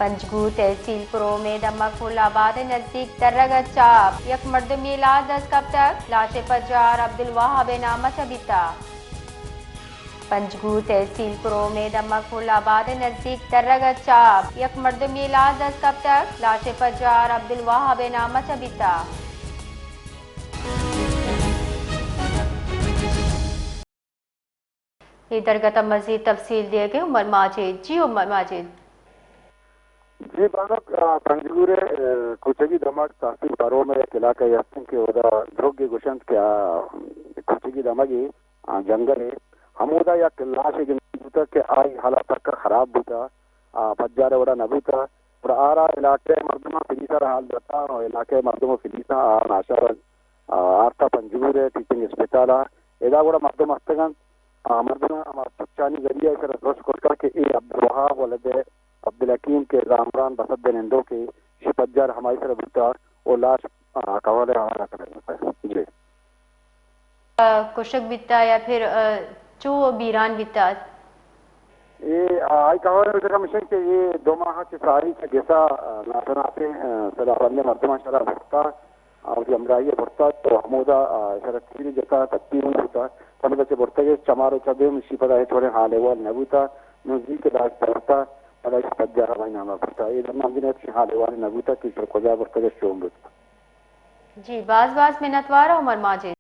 پنجگور تحصیل پروم ءِ دمگ پل آباد ءِ نزیک درگ ءَ چاپ، یک مردمے لاش دست کپتگ، لاش ءِ پجار عبدالوہاب ءِ نام ءَ چہ بیتگ۔ پنجگور تحصیل پروم ءِ دمگ پل آباد ءِ نزیک درگ ءَ چاپ، یک مردمے لاش دست کپتگ، لاش ءِ پجار عبدالوہاب ءِ نام ءَ چہ بیتگ۔ اے درگت ءَ مزید تفصیل دیگ ءَ عمر ماجد۔ جی عمر ماجد۔ جی بانک، آ، پنجگور ءِ، آ، کوچگی دمگ تحصیل پروم ءِ یک علاقہ ءَ ہستیں کہ اودا درگ ءَ گوشنت کہ آ کوچگی دمگے، آ، جنگل ءَ ہمودا یک لاشے گندگ بوتگ کہ آئی حالت سکا خراب بوتگ، آ، پجار ءِ وڑا نہ بوتگ۔ گڑا آرا علاقہ ءِ مردماں پولیس ءَ را حال داتا، علاقہ ءِ مردم ءُ پولیس ءَ آ لاشا را، آ، آرتا پنجگور ءِ ٹیچنگ اسپتال ءَ۔ ادا گڑا مردم ہستگ انت، آ، مردماں ہما پچانی ذریعہ ءَ ایشرا درست کرتا کہ اے عبدالوہاب ولد عبدالحکیم کہ زامران بسد ءِ نندوکے، شی پجار ہمائی سرا بوتا ءُ لاش، آ، کہول ءِ حوالہ کنگ بوتا۔ جی۔ آ، کشگ بیتا یا پھر، آ، چو بیران بیتا؟ اے، آ، آئی کہول ءِ گوشگ ہمیش انت کہ اے دو ماہ چہ ساری چہ گسا، آ، ناشناسیں، آ، سلاہ بندیں مردماں شرا برتا، آ، وتی ہمراہی ءَ برتا، تو ہمودا، آ، شرا تیرے جتا، کتی ہم بوتا، ہمودا چہ برتگ ءَ چمارو چہ دیم، اشی پدا ہچ وڑیں حال احوال نہ بوتا، نزدیک لاش داشتا، پدا اشی پجار ہمائی نام ءَ برتا۔ اے درمیان دن ہچ حال احوال نہ بوتا کہ ایشرا کجا برتگ ءَ چون بوتا۔ جی، باز باز منتوار عمر ماجد۔